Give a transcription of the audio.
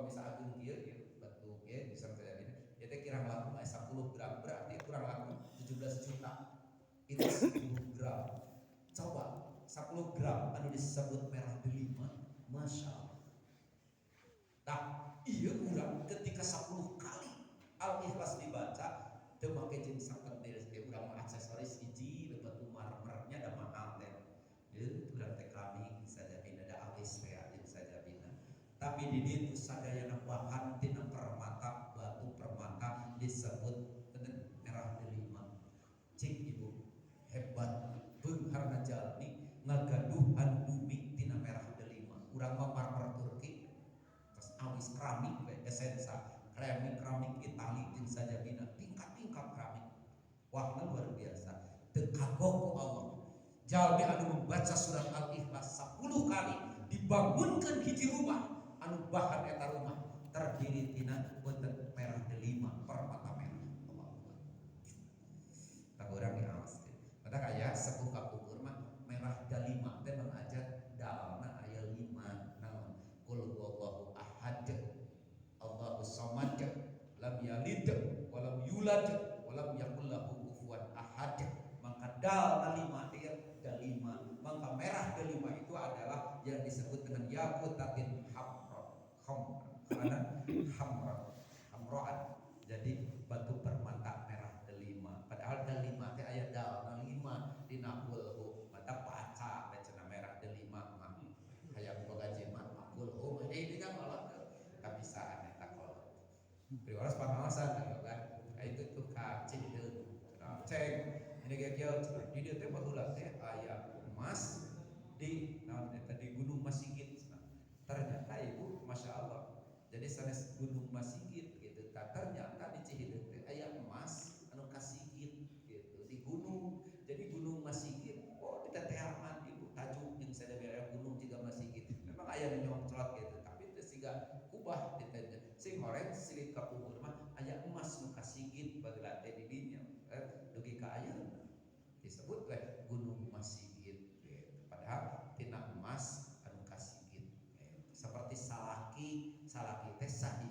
Upami saageng kieu kieu batu kieu bisa terjadi ya teh kirang langkung aya 10 gram, berarti kurang langkung 17 juta itu 10 gram. Coba 10 gram anu disebut merah delima, masya Allah. Nah, iya, urang ketika 10 kali Al-Ikhlas dibaca teu make jeung sapentil ge, urang mah aksesoris hiji batu marmernya da mahal teh. Ieu urang teh keramik sajabina, da alis teh jeung sajabina. Tapi di ditu sadayana bahan tina permata, batu permata disebut merah delima. Cik, Ibu, hebat beungharna jalmi ngagaduhan bumi tina merah delima. Urang mah marmer Turki terus awis keramik we esensa keramik, keramik Itali jeung sajabina, tingkat-tingkat keramik. Wah, luar biasa. Teu kagok ku Allah jalmi anu membaca surat Al-Ikhlas 10 kali dibangunkan hiji rumah anu bahan eta rumah terdiri tina punten merah delima, permata merah. Allah Akbar. Tak urang awas. Mata kaya sepuh kapungkur mah merah delima teh mengajar dalna aya lima naon, qul huwallahu ahad, Allahu samad, lam yalid walam yulad walam yakul lahu kufuwan ahad. Maka dal lima teh delima, maka merah delima itu adalah yang disebut dengan yakutatin hamra, khamr karena hamra, hamroan. Jadi batu permata merah delima, padahal delima teh aya dal lima dina kulhu. Mata paca cenah merah delima mah hayang boga jimat kulhu mah ini kan malah kabisaan eta kolot. Priwaras pangawasan gitu kan. Itu tuh ka Cihideung. Ceng ini kieu di dieu teh baheula teh aya emas di naon eta di Gunung Masigit. Ternyata, Ibu, masya Allah. Jadi sanes Gunung Masigit gitu. Ternyata di Cihideung teh aya emas anu kasigit gitu di gunung. Jadi Gunung Masigit, oh, di teteangan, Ibu, tajuk jeung sadaya gunung juga Masigit. Memang aya nu nyongclot gitu, tapi teu siga kubah di teh. Sing horeng silit kapungkur mah aya emas nu kasigit bageula teh di dinya. Dugi ka ayeuna disebut we Gunung Masigit gitu. Padahal tina emas anu kasigit gitu. Seperti salaki, salaki teh sahiji.